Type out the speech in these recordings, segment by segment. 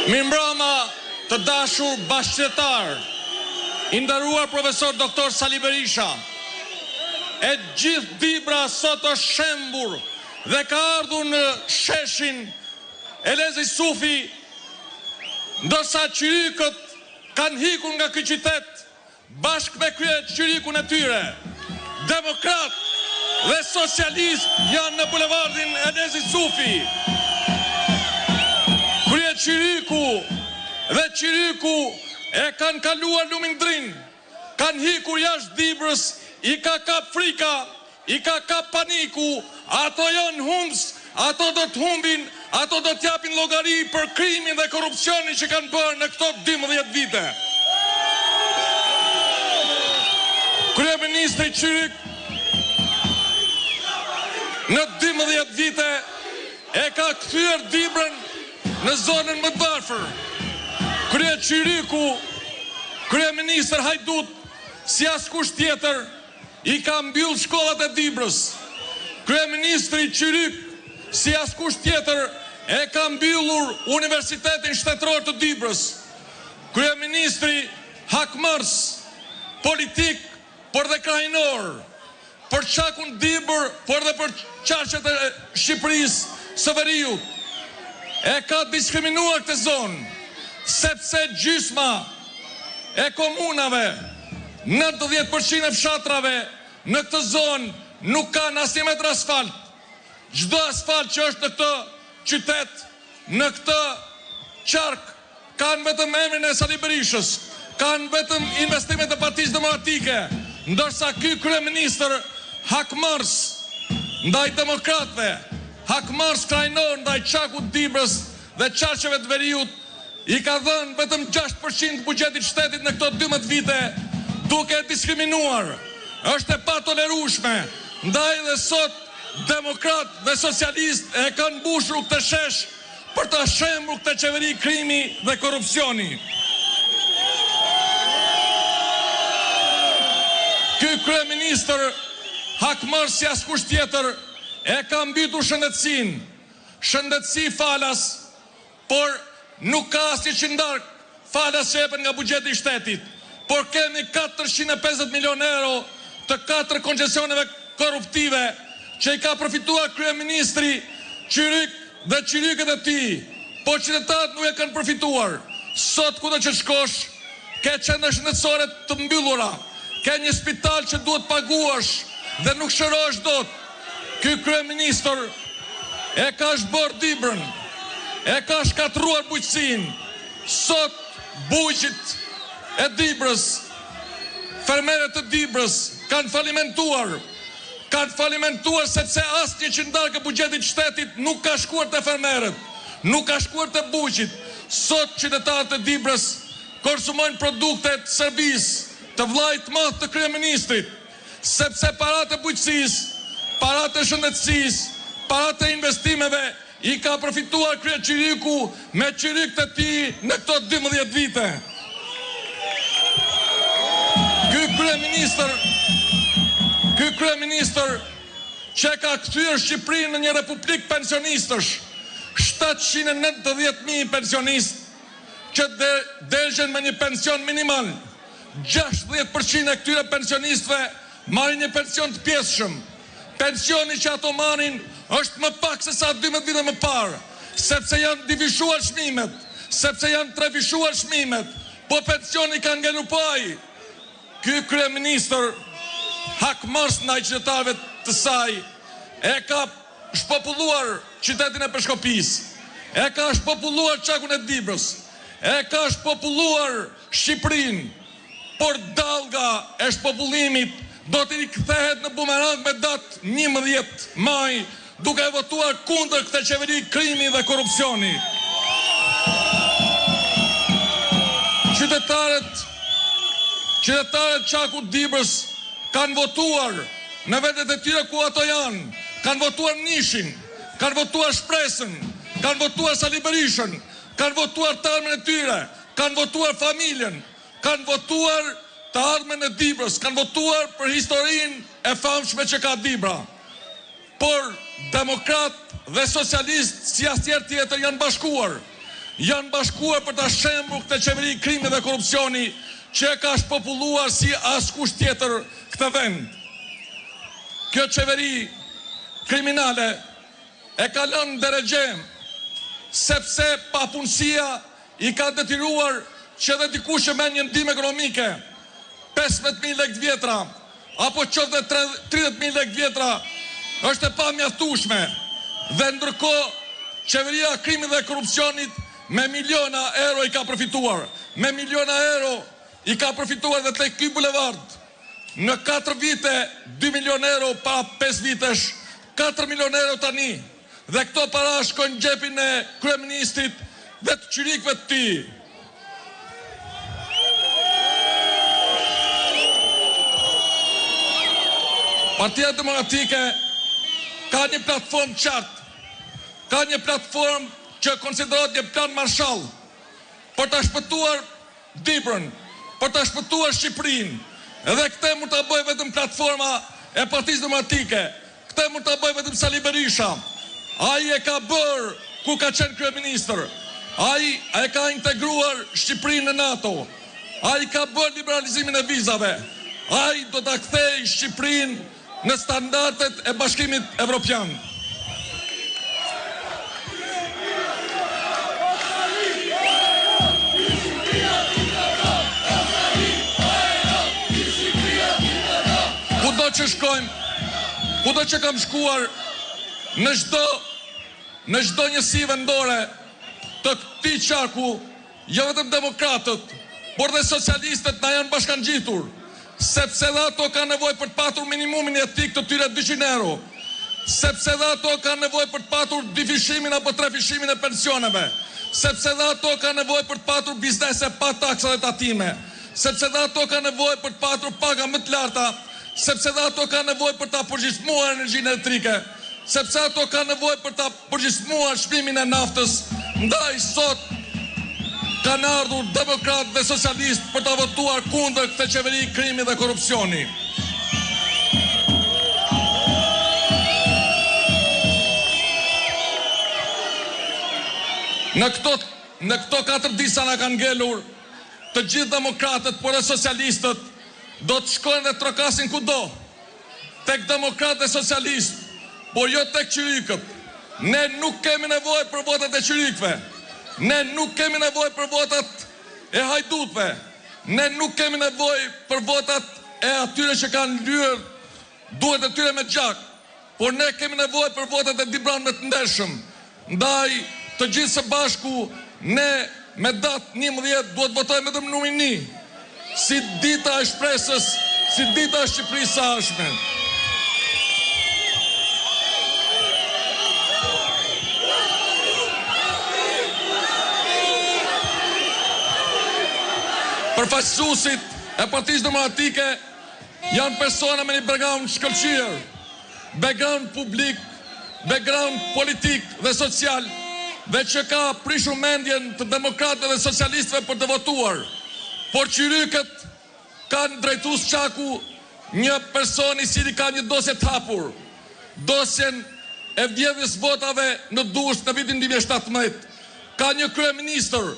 Mirëmbrëma të dashur bashkëqytetarë, i nderuar profesor doktor Sali Berisha. E gjithë Dibra sot është shembur dhe ka ardhur në sheshin Elez Isufi, ndërsa çyrykët kanë ikur nga ky qytet Bashkë me kryeçyrykun e tyre, demokratë dhe socialistë janë në bulevardin Elez Isufi. Kryeçyryku dhe çyryku e kanë kaluar lumin Drin, kanë ikur jashtë Dibrës, i ka kap frika I ka kap paniku, ato janë humbës, ato do të humbin, ato do të japin llogari për krimin dhe korrupsionin që kanë bërë në këto 12 vite. Kryeministri Çyryk në 12 vite e ka kthyer Dibrën në zonën më të varfër. Kryeçyryku, kryeministër hajdut si askush tjetër, I ka mbyllë shkollat e Dibrës. Kryeministri Çyryk, si askush tjetër, e ka mbyllur Universitetin Shtetëror të Dibrës. Kryeministri hakmarrës, politik, por dhe krahinor, për qarkun Dibër, por dhe për qarqet e Shqipërisë së Veriut, e ka diskriminuar këtë zonë, sepse gjysma e komunave, 90% e fshatrave në këtë zonë nuk kanë asnjë metër asfalt. Çdo asfalt që është në këtë qytet, në këtë qark, kanë vetëm emrin e Sali Berishës, kanë vetëm investimet e Partisë Demokratike, ndërsa ky kryeministër hakmarrës ndaj demokratëve, hakmarrës krahinor ndaj qarkut Dibrës dhe qarqeve të veriut, I ka dhënë vetëm 6% të buxhetit të shtetit në këto 12 vite, duke e diskriminuar. Është e patolerueshme, ndaj dhe sot demokratë dhe socialistë e kanë mbushur këtë shesh për ta shembur këtë qeveri krimi dhe korrupsioni. Ky kryeministër hakmarrës si askush tjetër e ka mbytur shëndetësinë. Shëndetësi falas Por nuk ka asnjë qindarkë falas që jepet nga buxheti i shtetit, por kemi 450 milionë euro të katër koncesioneve korruptive që i ka përfituar kryeministri Çyryk dhe çyrykët e tij, por qytetarët nuk e kanë përfituar. Sot kudo që të shkosh, ke qendra shëndetësore të mbyllura, ke një spital që duhet paguash dhe nuk shërohesh dot. Ky kryeministër e ka zhbërë Dibrën, e ka shkatërruar bujqësinë. Sot bujqit e Dibrës, fermerët e Dibrës kanë falimentuar. Kanë falimentuar sepse asnjë qindarkë e buxhetit të shtetit nuk ka shkuar te fermerët, nuk ka shkuar te bujqit. Sot qytetarët e Dibrës konsumojnë produkte të Serbisë, të vëllait të madh të kryeministrit. Sepse paratë e bujqësisë, paratë e shëndetësisë, paratë e investimeve i ka përfituar kryeçyryku me çyrykët e tij në këto 12 vite. Ky kryeministër, ky kryeministër që e ka kthyer Shqipërinë në një republikë pensionistësh, 790.000 pensionistë që dergjen me një pension minimal, 60% e këtyre pensionistëve marrin një pension të pjesshëm. Pensioni që ato marrin është më pak se sa 12 vite më parë, sepse janë dyfishuar çmimet, sepse janë trefishuar çmimet, po pensioni ka ngelur po ai. Ky kryeministër hakmarrës ndaj qytetarëve të saj e ka shpopulluar qytetin e Peshkopisë, e ka shpopulluar qarkun e Dibrës, e ka shpopulluar Shqipërinë, por dallga e shpopullimit do t'i rikthehet në bumerang me datë 11 maj, duke e votuar kundër këtë qeveri krimi dhe korrupsioni. Qytetarët, qytetarët qarkut Dibrës kanë votuar në vendet e tyre ku ato janë, kanë votuar Nishin, kanë votuar Shpresën, kanë votuar Sali Berishën, kanë votuar të ardhmen e tyre, kanë votuar familjen, kanë votuar të ardhmen e Dibrës, kanë votuar për historinë e famshme që ka Dibra. Por demokratë dhe socialistë si asnjëherë tjetër janë bashkuar. janë bashkuar për ta shembur këtë qeveri krimi dhe korrupsioni që e ka shpopulluar si askush tjetër këtë vend. Kjo qeveri kriminale e ka lënë derexhenë sepse papunësia i ka detyruar që edhe dikush që merr një ndihmë ekonomike 15.000 lekë të vjetra apo qoftë dhe 30.000 lekë të vjetra është e pamjaftueshme dhe ndërkohë qeveria e krimit dhe korrupsionit me miliona euro i ka përfituar. Me miliona euro i ka përfituar dhe tek ky bulevard në 4 vite 2 milion euro pa 5 vitesh 4 milion euro tani dhe këto para shkojnë në xhepin e kryeministrit dhe të çyrykëve të tij. Partia Demokratike ka një platformë të qartë, ka një platformë që konsiderohet një plan Marshall për ta shpëtuar Dibrën, për ta shpëtuar Shqipërinë. Dhe këtë mund ta bëjë vetëm platforma e Partisë Demokratike. Këtë mund ta bëjë vetëm Sali Berisha. Ai e ka bërë kur ka qenë kryeministër. Ai e ka integruar Shqipërinë në NATO. Ai ka bërë liberalizimin e vizave. Ai do ta kthejë Shqipërinë në standardet e Bashkimit Evropian. Kudo që shkojmë, kudo që kam shkuar, në çdo në çdo njësi vendore të këtij qarku, jo vetëm demokratët, por dhe socialistët na janë bashkangjitur, sepse dhe ato kanë nevojë për të patur minimumin jetik të tyre 200 euro, sepse dhe ato kanë nevojë për të patur dyfishimin apo trefishimin e pensioneve, sepse dhe ato kanë nevojë për të patur biznese pa taksa dhe tatime, sepse dhe ato kanë nevojë për të patur paga më të larta, sepse dhe ato kanë nevojë për ta përgjysmuar energjinë elektrike, sepse ato kanë nevojë për ta përgjysmuar çmimin e naftës, ndaj sot kanë ardhur demokratë dhe socialistë për ta votuar kundër këtë qeveri krimi dhe korrupsioni. Në këto në këto 4 ditë sa na kanë ngelur, të gjithë demokratët, por edhe socialistët do të shkojnë dhe trokasin kudo, tek demokratë dhe socialistë, por jo tek çyrykët. Ne nuk kemi nevojë për votat e çyrykëve. Ne nuk kemi nevojë për votat e hajdutëve. Ne nuk kemi nevojë për votat e atyre që kanë lyer duart e tyre me gjak. Por ne kemi nevojë për votat e dibranëve të ndershëm. Ndaj, të gjithë së bashku, ne me datë 11 duhet votojmë vetëm numrin 1, si dita e shpresës, si dita e Shqipërisë së ardhshme. Përfaqësuesit e Partisë Demokratike janë persona me një background shkëlqyer, background publik, background politik dhe social dhe që ka prishur mendjen të demokratëve dhe socialistëve për të votuar. Por çyrykët kanë drejtues qarku një person i cili ka një dosje të hapur, dosjen e vjedhjes votave në Durrës në vitin 2017. Ka një kryeministër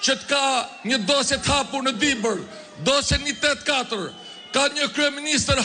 që të ka një dosje të hapur në Dibër, dosjen 184. Ka një kryeministër.